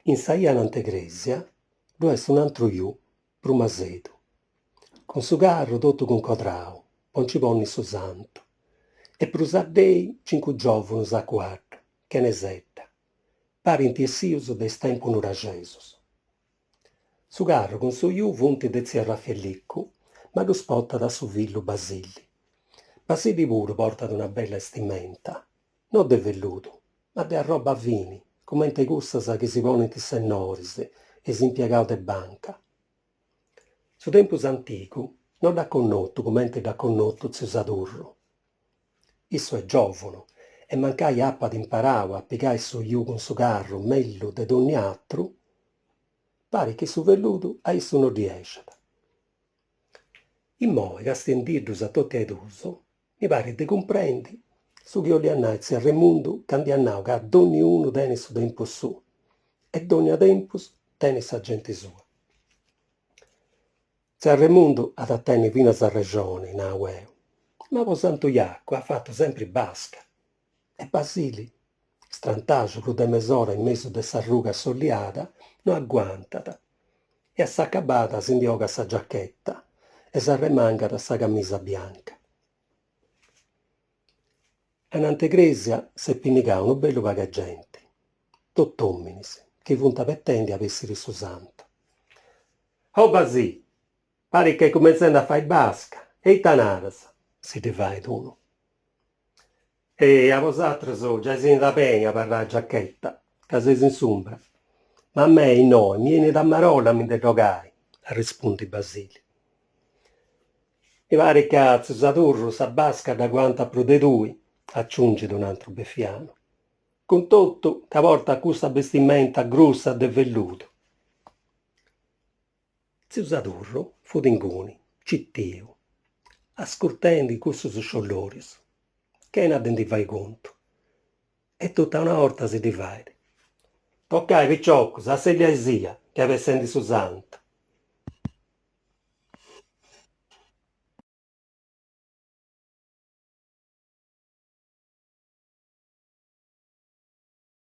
In sa 'ia anant'e crèsia ddu est un'antru ju, prus masedu, cun su carru totu cuncodrau po nci ponni su santu, e prus addei cincu giòvunus a cuaddu, chene sedda, parint essius de is tempus nuraxesus. Su carru cun su ju funt de tziu Arrafellicu, ma ddus portat su fillu Basilli. Basilli puru portat una bella 'estimenta, no de velludu, ma de arroba fini, cumenti cussas chi si ponint is sennoris e is impiegaus de banca. Su tempus antigu no dd'at connotu cumenti dd'at connotu tziu Sadurru. Issu est giòvunu e mancai apat imparau a pigai su ju cun su carru mellus de dònnia atru, parit chi su velludu a issu no ddi 'exat. Immoi, castiendiddus a totu e duus, mi parit de cumprendi su chi 'oliat nai tziu Arremundu candu iat nau ca donniunu tenit su tempus suu e dònnia tempus tenit sa genti sua. Tziu Arremundu at a tenni finas arrexoni, nau 'eu, ma po Santu Jacu at fatu sempri basca e Basili, strantaxu prus de mes'ora in mesu de s'arruga assoliada, no aguantat e a s'acabada si ndi 'ogat sa giacheta e s'arremangat sa camisa bianca. Anant'e crèsia s'est pinnigau unu bellu pagu 'e genti, totu òminis, chi funt abetendi a bessiri su santu. Oh Basì! Parit ch'est cumentzendi a fai basca, e ita naras? Si ddi fait unu. E a bosatrus giai si 'enit beni a abarrai a giacheta, ca seis in s'umbra, ma a mei innoi mi 'enit a marolla a mi nde dd'ogai, arrespundit Basili. Mi parit ca tziu Sadurru sa basca dd'aguantat prus de tui, aciungit un'antru befianu, cun totu ca portat cussa bestimenta grussa de velludu. Tziu Sadurru fut inguni, citiu, ascurtendi cussus sciollòrius, chena de ndi fai contu, e totu a una 'orta si ddi fait, Tocai, piciocus, asseliaisia, ca est bessendi su santu.